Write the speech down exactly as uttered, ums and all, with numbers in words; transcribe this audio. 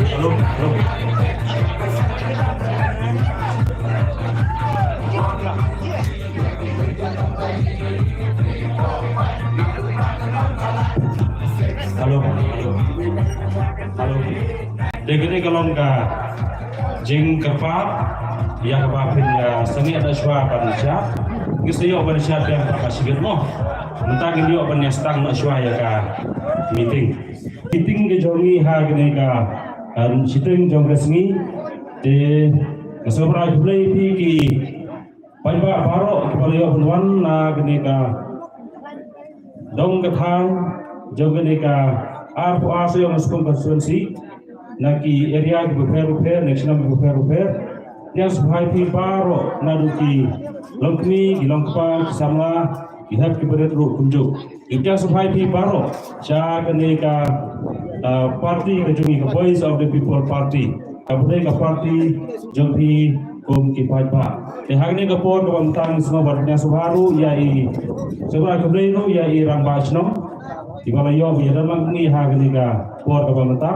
Hello. Hello. Dei kane ka long ka jingkyrpad ïa kaba phin ïa sangeh da shuwa ban shad. Ngi sa ïoh ban shad biang ba ka shibit mo. Mynta ngin ïoh ban ïa sdang da shuwa ïa ka meeting. Meeting ka jong ngi ha kane ka, um, shiteng jong ka sngi. Te nga sngewbha ban khublei ïa phi ki paidbah baroh kiba la ïoh ban wan na kane ka dong ka thaiñ jong kane ka arphew ar Sohiong Sukkum constituency, na ki area kiba pher ba pher, na ki shnong kiba pher ba pher. Ïa sngewbha ïa phi baroh, naduh ki longkmie, ki longkpa, ki samla, ki hep ki barit ruh kumjuh. Ïa sngewbha ïa phi baroh sha kane ka, uh, party ka jong ngi, ka Voice of the People Party. Kaba dei ka party jong phi kum ki paidbah. Te ha kane ka por kaba mynta ngi sngewbha ban ïa sngewbha ruh ïa i, sngewbha khublei ruh ïa i rangbah shnong kiba la ïoh ïa don lang ngi ha kane ka por kaba mynta.